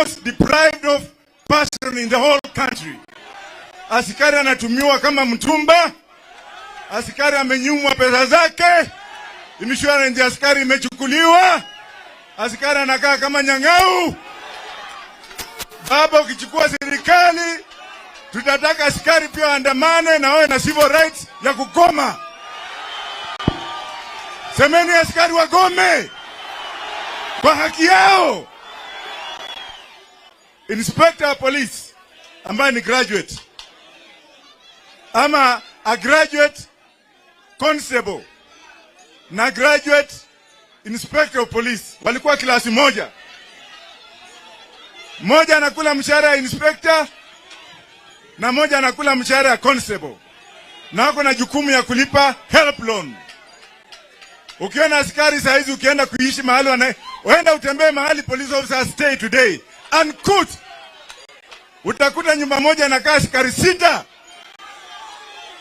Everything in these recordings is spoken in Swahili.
Most deprived of person in the whole country. Askari anatumiwa kama mtumba, askari amenyimwa pesa zake, insurance ya askari imechukuliwa, askari anakaa kama nyang'au. Baba, ukichukua serikali, tutataka askari pia waandamane na wawe na civil rights ya kugoma. Semeni askari wagome kwa haki yao. Inspector wa police ambaye ni graduate ama a graduate constable na graduate inspector of police walikuwa class moja. Mmoja anakula mshahara ya inspector na mmoja anakula mshahara ya constable, na wako na jukumu ya kulipa HELB loan. Ukiona askari saa hizi ukienda kuishi mahali uenda utembee mahali police officers stay today and could utakuta nyumba moja inakaa askari sita.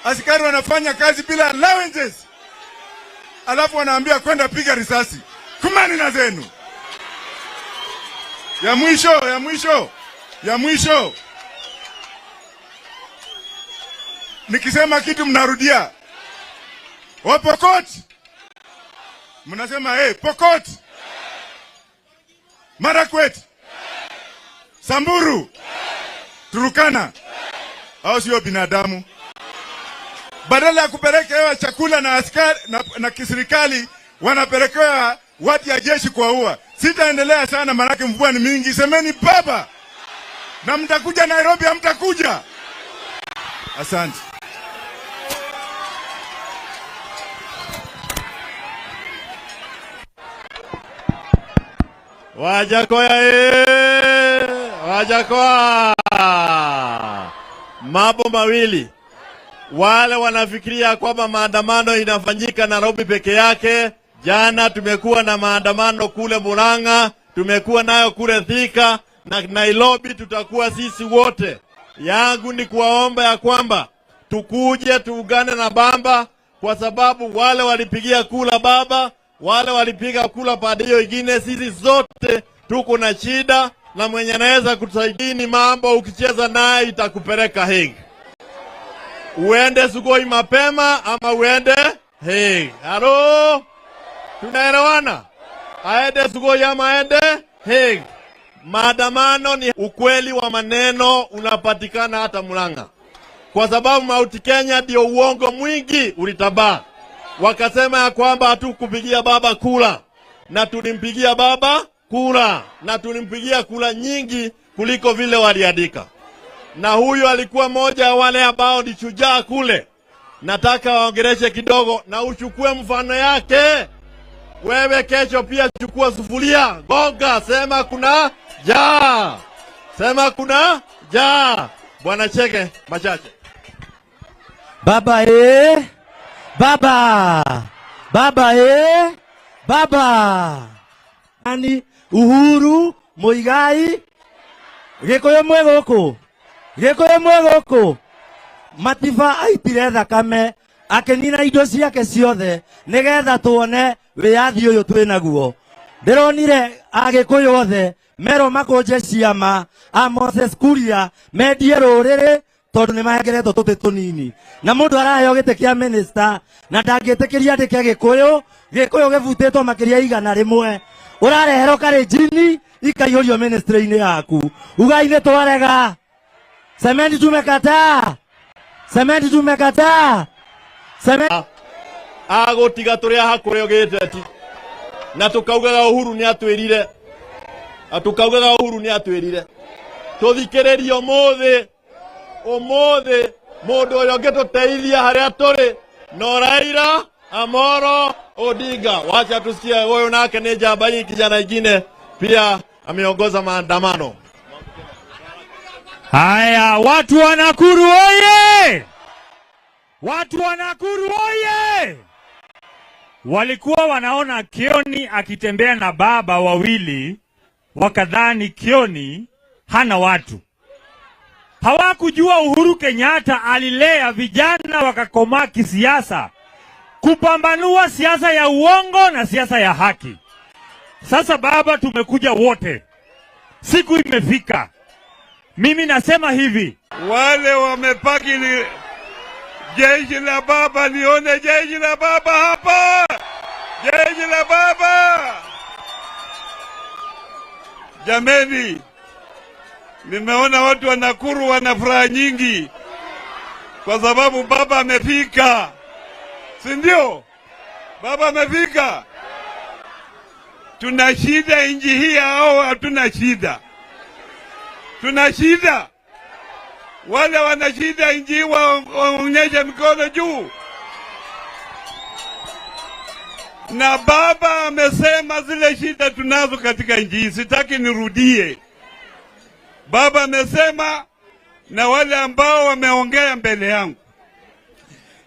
Askari wanafanya kazi bila allowances, alafu wanaambia kwenda piga risasi. Kumani na zenu. Ya mwisho, ya mwisho, ya mwisho, nikisema kitu mnarudia. Wapokot mnasema hey, Pokot, Marakwet, Samburu, Turukana, hao sio binadamu. Badala ya kupelekewa chakula na askari na kiserikali, wanapelekewa watu ya jeshi kuwaua. Sitaendelea sana, maanake mvua ni mingi. Semeni baba, na mtakuja Nairobi, hamtakuja. Asante. Wajackoyah eh, Wajackoyah. Mambo mawili. Wale wanafikiria kwamba maandamano inafanyika Nairobi peke yake. Jana tumekuwa na maandamano kule Murang'a, tumekuwa nayo kule Thika na Nairobi, tutakuwa sisi wote. Yangu ni kuwaomba ya kwamba tukuje tuungane na Baba, kwa sababu wale walipigia kula baba, wale walipiga kula pande hiyo ingine, sisi zote tuko na shida, na mwenye anaweza kutusaidia ni mambo, ukicheza naye itakupeleka Hague. Uende Sugoi mapema ama uende Hague. Halo, tunaelewana? Aende Sugoi ama aende Hague. Maandamano ni ukweli wa maneno unapatikana hata Murang'a, kwa sababu Mount Kenya ndio uongo mwingi ulitabaa. Wakasema ya kwamba hatukupigia baba kura, na tulimpigia baba kura, na tulimpigia kura nyingi kuliko vile waliandika. Na huyu alikuwa mmoja wa wale ambao ni shujaa kule. Nataka waongeleshe kidogo na uchukue mfano yake. Wewe kesho pia chukua sufuria, gonga, sema kuna jaa, sema kuna jaa. Bwana Chege machache. Baba eh, baba, baba eh, baba. Ani Uhuru Muigai Gikuyu mwe guku, Gikuyu mwe guku. Matiba aitire thakame akinina indo ciake ciothe nigetha tuone wiyathi uyu twinaguo. Ndironire Agikuyu othe merwo makunje ciama a Moses Kuria mendie ruriri tondu ni mahengeretwo tuti tunini, na mundu araheo giti kia minister na ndangitikiria andike Gikuyu. Gikuyu gibutitwo makiria 100, urareherwo Kalenjini ikaihũrio ministry-inĩ yaku. Ugai nĩ twarega, semeni tumekataa, semeni tumekataa, semeni Agũtiga tũrĩ haha kũrĩ ũgĩteti na tukaugaga Uhuru nĩ atwĩrire, na tukaugaga Uhuru nĩ atwĩrire tũthikĩrĩrie ũmũthĩ. Ũmũthĩ mũndũ ũrĩa ũngĩtũteithia harĩa tũrĩ no Raila Amolo Odinga. Wacha tusikie huyu nake ni jamba hii, kijana ingine pia ameongoza maandamano. Haya, watu wa Nakuru oye! Watu wa Nakuru oye! Walikuwa wanaona Kioni akitembea na baba wawili, wakadhani Kioni hana watu. Hawakujua Uhuru Kenyatta alilea vijana wakakomaa kisiasa, kupambanua siasa ya uongo na siasa ya haki. Sasa baba, tumekuja wote. Siku imefika. Mimi nasema hivi, Wale wamepaki ni jeshi la baba, nione jeshi la baba hapa, jeshi la baba. Jameni, nimeona watu wa Nakuru wana furaha nyingi kwa sababu baba amefika, si ndio? Baba amefika. Tuna shida nchi hii au hatuna shida? Tuna shida. Wale wana shida nchi hii waonyeshe mikono juu. Na baba amesema zile shida tunazo katika nchi hii, sitaki nirudie. Baba amesema na wale ambao wameongea mbele yangu,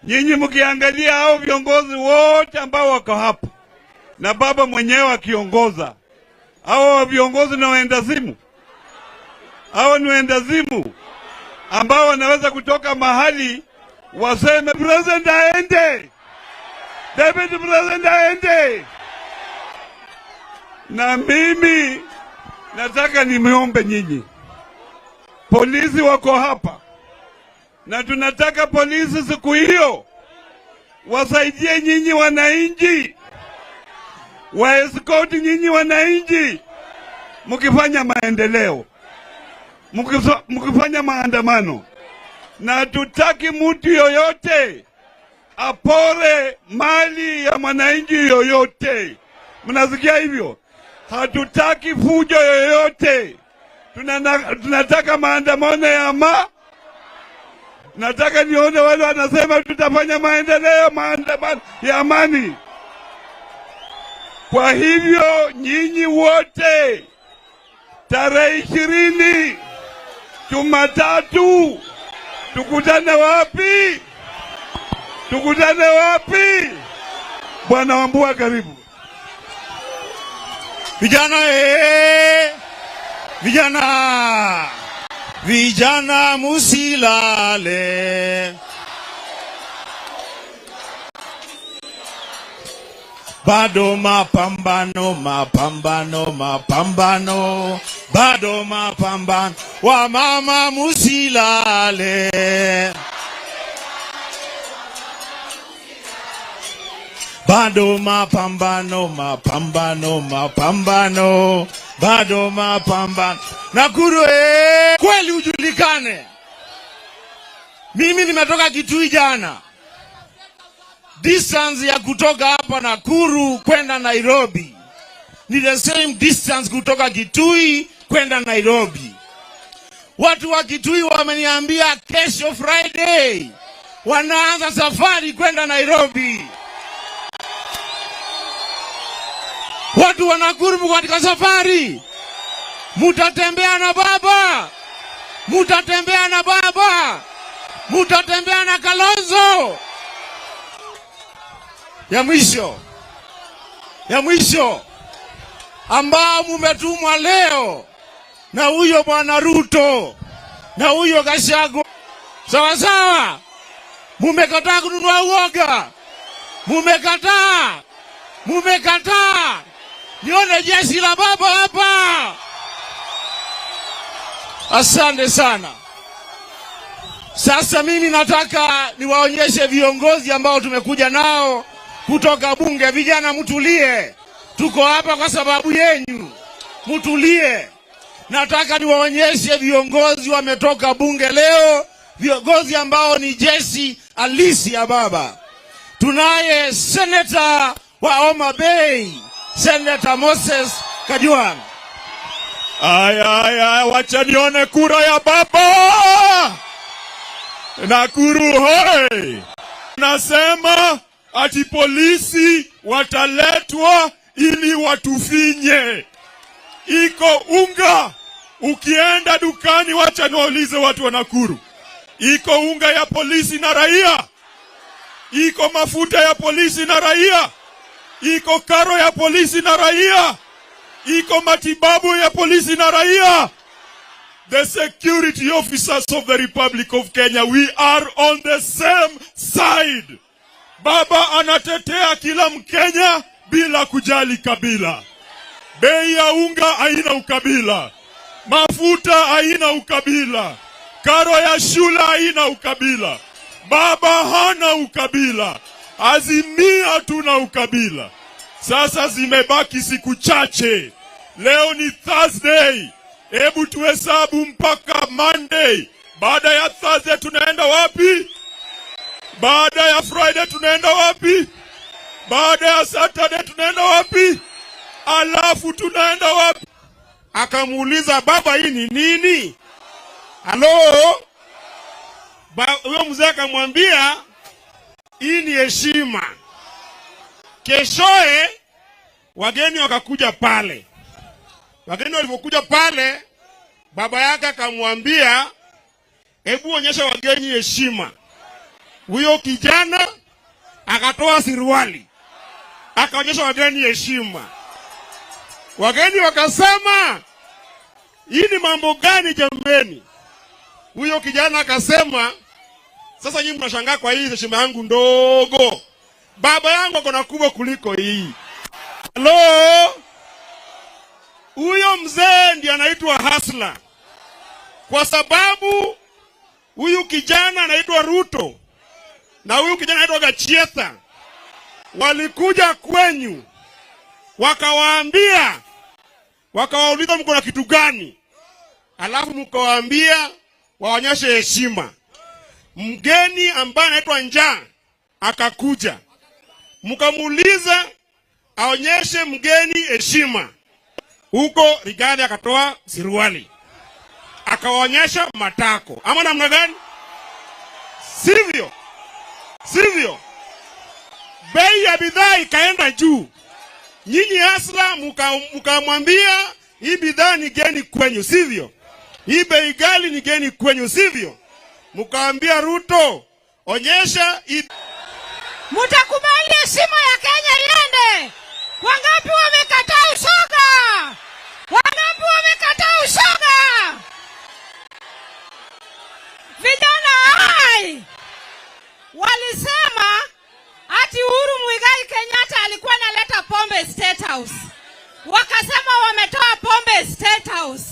nyinyi mkiangalia hao viongozi wote ambao wako hapa na baba mwenyewe akiongoza, hao viongozi ni waendazimu, hao ni waendazimu ambao wanaweza kutoka mahali waseme president aende, deputy president aende. Na mimi nataka nimeombe nyinyi, polisi wako hapa, na tunataka polisi siku hiyo wasaidie nyinyi wananchi, waeskoti nyinyi wananchi, mkifanya maendeleo, mkifanya maandamano, na hatutaki mtu yoyote apore mali ya mwananchi yoyote. Mnasikia hivyo? Hatutaki fujo yoyote. Tunataka maandamano ya ama. Nataka nione wale wanasema tutafanya maendeleo, maandamano ya amani. Kwa hivyo nyinyi wote, tarehe 20 Jumatatu, tukutane wapi? Tukutane wapi? Bwana Wambua, karibu. Vijana, vijana, vijana musilale. Bado mapambano, mapambano, mapambano, bado mapambano, wamama musilale. Bado mapambano, mapambano, mapambano, bado mapambano. Nakuru kweli ujulikane. Mimi nimetoka Kitui jana. Distance ya kutoka hapa Nakuru kwenda Nairobi ni the same distance kutoka Kitui kwenda Nairobi. Watu wa Kitui wameniambia kesho Friday wanaanza safari kwenda Nairobi. Watu wa Nakuru mko katika safari. Mutatembea na baba, mutatembea na baba, mutatembea na Kalonzo. Ya mwisho, ya mwisho ambao mumetumwa leo na huyo bwana Ruto na huyo Gachagua, sawa sawa. Mumekataa kununua uoga, mumekataa, mumekataa. Nione jeshi la baba hapa. Asante sana. Sasa mimi nataka niwaonyeshe viongozi ambao tumekuja nao kutoka bunge. Vijana mtulie, tuko hapa kwa sababu yenyu, mtulie. Nataka niwaonyeshe viongozi wametoka bunge leo, viongozi ambao ni jeshi halisi ya baba. Tunaye seneta wa Homa Bay, Senator Moses Kajwang'. Aya, aya, wacha nione kura ya baba. Nakuru hoi! Nasema ati polisi wataletwa ili watufinye. Iko unga, ukienda dukani, wacha niwaulize watu wa Nakuru, iko unga ya polisi na raia? Iko mafuta ya polisi na raia? Iko karo ya polisi na raia? Iko matibabu ya polisi na raia? The security officers of the Republic of Kenya, we are on the same side. Baba anatetea kila Mkenya bila kujali kabila. Bei ya unga haina ukabila. Mafuta haina ukabila, karo ya shule haina ukabila, baba hana ukabila, Azimio hatuna ukabila. Sasa zimebaki siku chache. Leo ni Thursday, hebu tuhesabu mpaka Monday. Baada ya Thursday tunaenda wapi? Baada ya Friday tunaenda wapi? Baada ya Saturday tunaenda wapi? Alafu tunaenda wapi? Akamuuliza, "Baba, hii ni nini?" Halo, huyo mzee akamwambia, "Hii ni heshima." Keshoe wageni wakakuja pale. Wageni walivyokuja pale, baba yake akamwambia, "Hebu onyesha wageni heshima." Huyo kijana akatoa suruali akaonyesha wageni heshima. Wageni wakasema, "Hii ni mambo gani jameni?" Huyo kijana akasema, "Sasa nyinyi mnashangaa kwa hii heshima yangu ndogo. Baba yangu ako na kubwa kuliko hii." Halo, huyo mzee ndiye anaitwa hustler, kwa sababu huyu kijana anaitwa Ruto na huyu kijana anaitwa Gachietha walikuja kwenyu wakawaambia, wakawauliza mko na kitu gani, alafu mkawaambia waonyeshe heshima. Mgeni ambaye anaitwa njaa akakuja, mkamuuliza aonyeshe mgeni heshima. Huko Rigathi akatoa suruali akawaonyesha matako, ama namna gani? Sivyo? Sivyo? Bei ya bidhaa ikaenda juu. Nyinyi hustler mkamwambia hii bidhaa ni geni kwenyu, sivyo? Hii bei ghali ni geni kwenyu, sivyo? Mkaambia Ruto, onyesha hii. Mutakubali heshima ya Kenya iende? Wangapi wamekataa ushoga? Wangapi wamekataa ushoga? Vijana hai walisema ati Uhuru Muigai Kenyatta alikuwa analeta pombe State House. Wakasema wametoa pombe State House.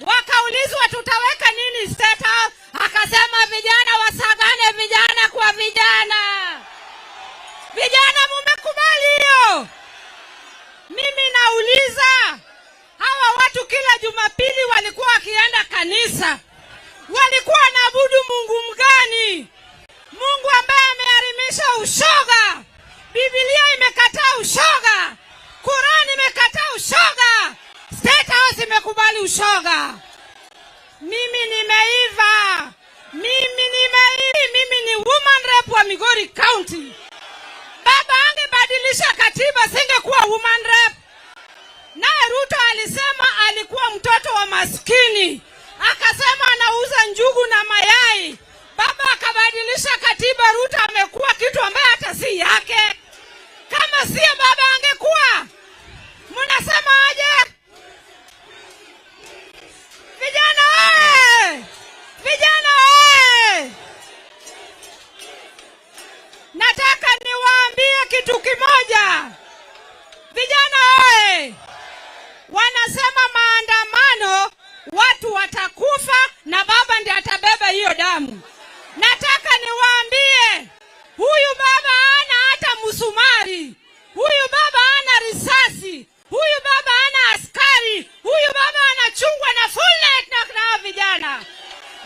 Wakaulizwa tutaweka nini State House? Akasema vijana wasagane, vijana kwa vijana. Vijana, mumekubali hiyo? Mimi nauliza, hawa watu kila Jumapili walikuwa wakienda kanisa, walikuwa wanaabudu Mungu mgani? Mungu ambaye ameharimisha ushoga. Biblia imekataa ushoga, Quran imekataa ushoga, State House imekubali ushoga. Mimi nimeiva, mimi nimeiva, mimi ni woman rep wa Migori County. Baba angebadilisha katiba, singekuwa woman rep. Naye Ruto alisema alikuwa mtoto wa maskini, akasema anauza njugu na mayai. Baba akabadilisha katiba, Ruto amekuwa kitu ambaye hata si yake. Kama sio baba angekuwa. Mnasema aje? Vijana oye! Vijana oye! Nataka niwaambie kitu kimoja. Vijana oye! Wanasema maandamano watu watakufa na baba ndiye atabeba hiyo damu. Nataka niwaambie, huyu baba hana hata msumari, huyu baba hana risasi, huyu baba hana askari, huyu baba anachungwa na full net na vijana.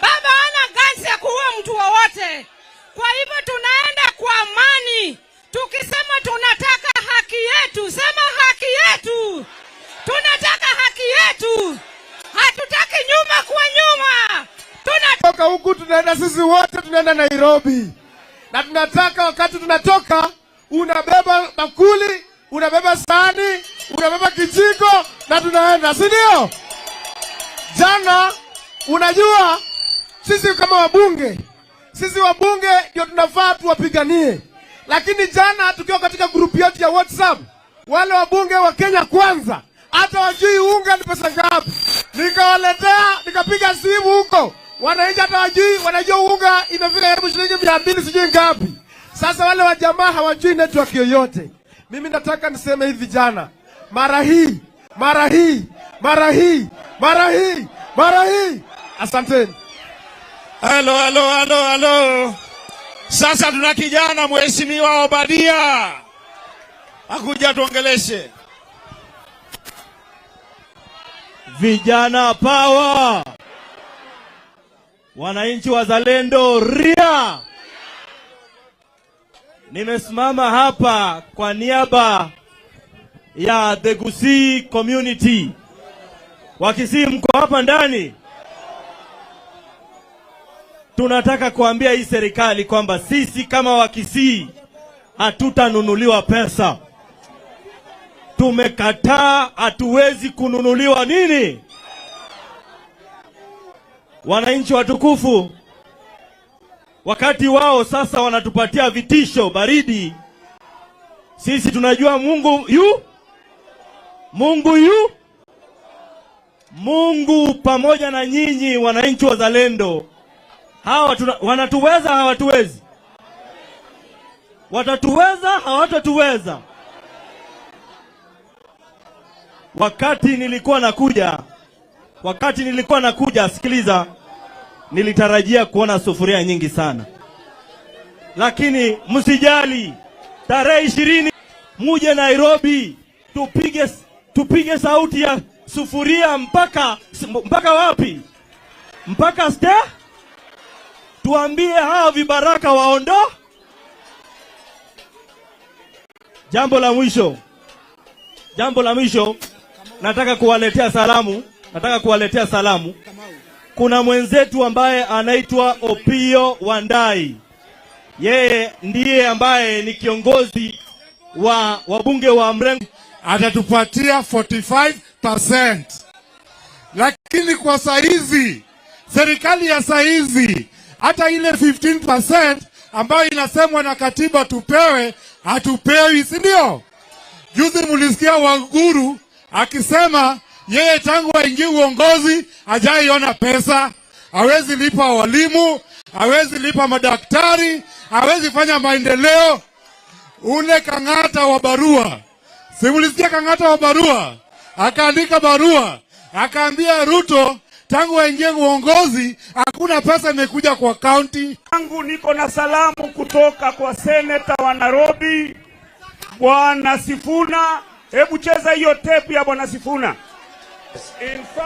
Baba hana guns ya kuua mtu wowote. Kwa hivyo tunaenda kwa amani, tukisema tunataka haki yetu. Sema haki yetu, tunataka haki yetu, hatutaki nyuma kwa nyuma. Tuna Toka huku tunaenda sisi wote tunaenda Nairobi, na tunataka wakati tunatoka, unabeba bakuli, unabeba sahani, unabeba kijiko na tunaenda, si ndio? Jana unajua, sisi kama wabunge, sisi wabunge ndio tunafaa tuwapiganie, lakini jana tukiwa katika group yetu ya WhatsApp, wale wabunge wa Kenya Kwanza hata wajui unga ni pesa ngapi. Nikawaletea, nikapiga simu huko, wananchi hata wajui, wanajua unga imefika karibu shilingi 200 sijui ngapi. Sasa wale wa jamaa hawajui network yoyote. Mimi nataka niseme hivi, vijana, mara hii, mara hii, mara hii, mara hii, Mara hii, asanteni. Halo, halo, halo, halo. Sasa tuna kijana, Mheshimiwa Obadia, akuja tuongeleshe. Vijana power! Wananchi wazalendo ria! Nimesimama hapa kwa niaba ya the Gusii community. Wakisii mko hapa ndani? Tunataka kuambia hii serikali kwamba sisi kama Wakisii hatutanunuliwa pesa. Tumekataa, hatuwezi kununuliwa nini? Wananchi watukufu, wakati wao sasa wanatupatia vitisho baridi, sisi tunajua Mungu yu, Mungu yu, Mungu pamoja na nyinyi wananchi wazalendo. Hawa wanatuweza, hawatuwezi? Watatuweza, hawatatuweza? Wakati nilikuwa nakuja, sikiliza, nilitarajia kuona sufuria nyingi sana, lakini msijali, tarehe 20 muje Nairobi tupige sauti ya sufuria mpaka wapi? Mpaka ste tuambie hawa vibaraka waondo. Jambo la mwisho, nataka kuwaletea salamu, nataka kuwaletea salamu. Kuna mwenzetu ambaye anaitwa Opiyo Wandayi, yeye ndiye ambaye ni kiongozi wa wabunge wa mrengo Atatupatia 45%, lakini kwa saizi, serikali ya saizi, hata ile 15% ambayo inasemwa na katiba tupewe, hatupewi, si ndio? Juzi mulisikia Waiguru akisema yeye tangu aingie uongozi hajaiona pesa, hawezi lipa walimu, hawezi lipa madaktari, hawezi fanya maendeleo. Ule Kang'ata wa barua, si mulisikia Kang'ata wa barua akaandika barua akaambia Ruto tangu aingie uongozi hakuna pesa imekuja kwa kaunti. Yangu niko na salamu kutoka kwa seneta wa Nairobi, Bwana Sifuna. Hebu cheza hiyo tape ya Bwana Sifuna.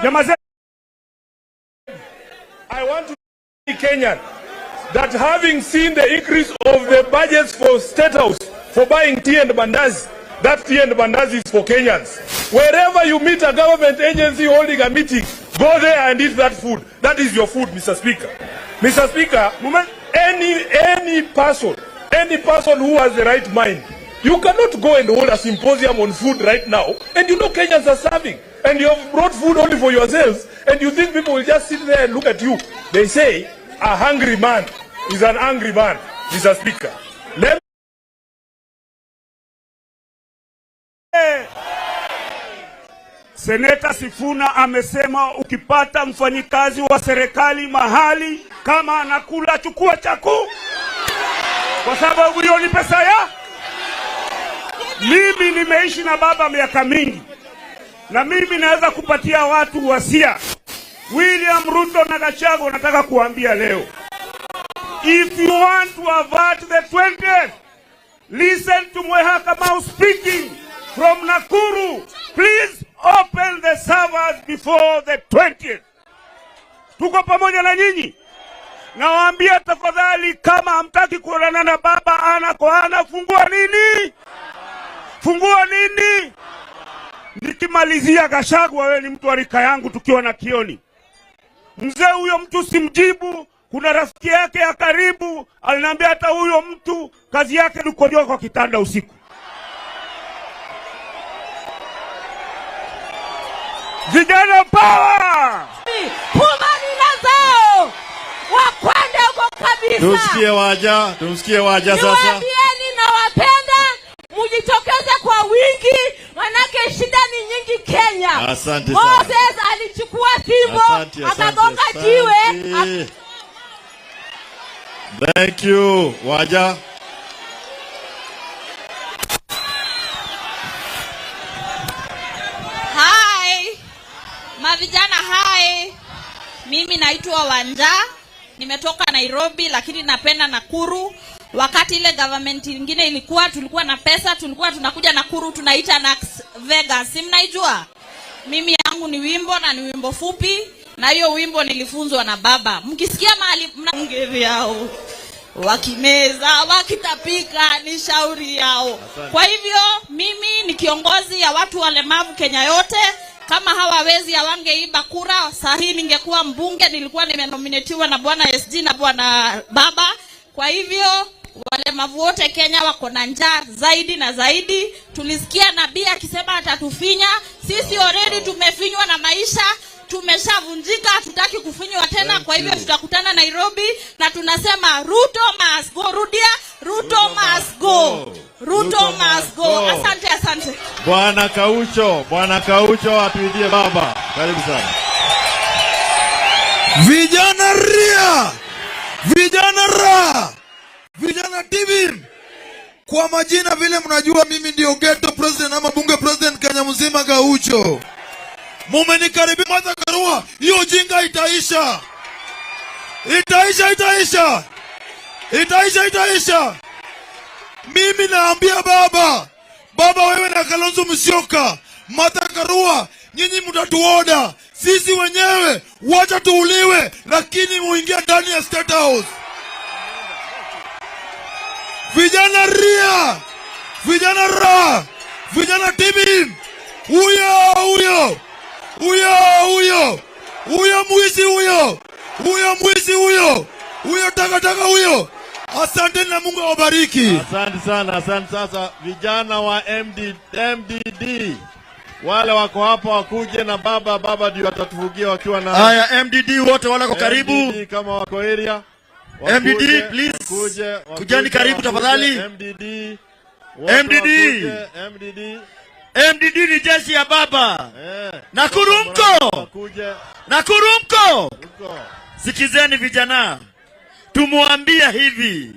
Jamaa zetu. I want to be Kenyan that having seen the increase of the budgets for State House for buying tea and mandazi, that tea and mandazi is for Kenyans. Wherever you meet a government agency holding a meeting, go there and eat that food. That is your food, Mr. Speaker. Mr. Speaker, any person who has the right mind, you cannot go and hold a symposium on food right now, and you know Kenyans are starving, and you have brought food only for yourselves, and you think people will just sit there and look at you. They say a hungry man is an angry man, Mr. Speaker. Let Seneta Sifuna amesema ukipata mfanyikazi wa serikali mahali kama anakula, chukua chaku, kwa sababu hiyo ni pesa ya. Mimi nimeishi na baba miaka mingi, na mimi naweza kupatia watu wasia. William Ruto na Gachagua, nataka kuambia leo, if you want to avert the 20th, listen to Mweha Kamau speaking from Nakuru. Please open the servers before the 20th. Tuko pamoja na nyinyi. Nawaambia tafadhali, kama hamtaki kuonana na baba ana kwa ana, fungua nini? Fungua nini? Nikimalizia, Gachagua, wewe ni mtu wa rika yangu, tukiwa na Kioni. Mzee huyo mtu simjibu. Kuna rafiki yake ya karibu aliniambia hata huyo mtu kazi yake ni kukojoa kwa kitanda usiku. Vijana power! Pumani zao wakwende huko kabisa. Tumsikie Waja, tumsikie Waja sasa. Niwaambieni nawapenda, mujitokeze kwa wingi, manake shida ni nyingi Kenya. Asante sana. Moses alichukua fimbo Asante, asante, akagonga jiwe. Asante. Thank you, Waja. Hi. Mavijana, hi. Mimi naitwa Wanja, nimetoka Nairobi lakini napenda Nakuru. Wakati ile government ingine ilikuwa, tulikuwa na pesa, tulikuwa tunakuja Nakuru tunaita Nax Vegas, si mnaijua? Mimi yangu ni wimbo na ni wimbo fupi, na hiyo wimbo nilifunzwa na baba. Mkisikia mahali mna vyao wakimeza wakitapika ni shauri yao. Kwa hivyo mimi ni kiongozi ya watu walemavu Kenya yote. Kama hawawezi hawangeiba kura, saa hii ningekuwa mbunge, nilikuwa nimenominatiwa na bwana SG na bwana baba. Kwa hivyo walemavu wote Kenya wako na njaa zaidi na zaidi. Tulisikia nabii akisema atatufinya. Sisi already tumefinywa na maisha, tumeshavunjika, hatutaki kufinywa tena. Kwa hivyo tutakutana Nairobi na tunasema Ruto must go. Rudia, Ruto must go. Ruto must go. Asante, asante. Bwana Kaucho, Bwana Kaucho atuidie baba. Karibu sana. Vijana ria, vijana ra, vijana TV. Kwa majina vile mnajua, mimi ndio ghetto president ama bunge president Kenya mzima, Gaucho. Mumenikaribia Martha Karua, hiyo jinga itaisha, itaisha, itaisha, itaisha, itaisha. Mimi naambia baba, baba wewe na Kalonzo Musyoka, Martha Karua, nyinyi mtatuoda sisi wenyewe, wacha tuuliwe, lakini muingie ndani ya State House. Vijana ria, vijana ra, vijana tibi, huyo huyo huyo huyo huyo mwizi huyo huyo mwizi huyo huyo takataka huyo. Asante na Mungu awabariki. Asante sana, asante. Sasa vijana wa MDD wale wako hapa wakuje na baba, baba ndio watatufungia wakiwa na Haya, MDD wote wale wako karibu. MDD kama wako area. MDD, please. Wakuje, wakuje, Kujani karibu wakuje, tafadhali. MDD wote MDD. wakuje, MDD. MDD ni jeshi ya baba. Nakuru mko? Wakuje. Nakuru mko? Mko. Sikizeni vijana, tumwambia hivi.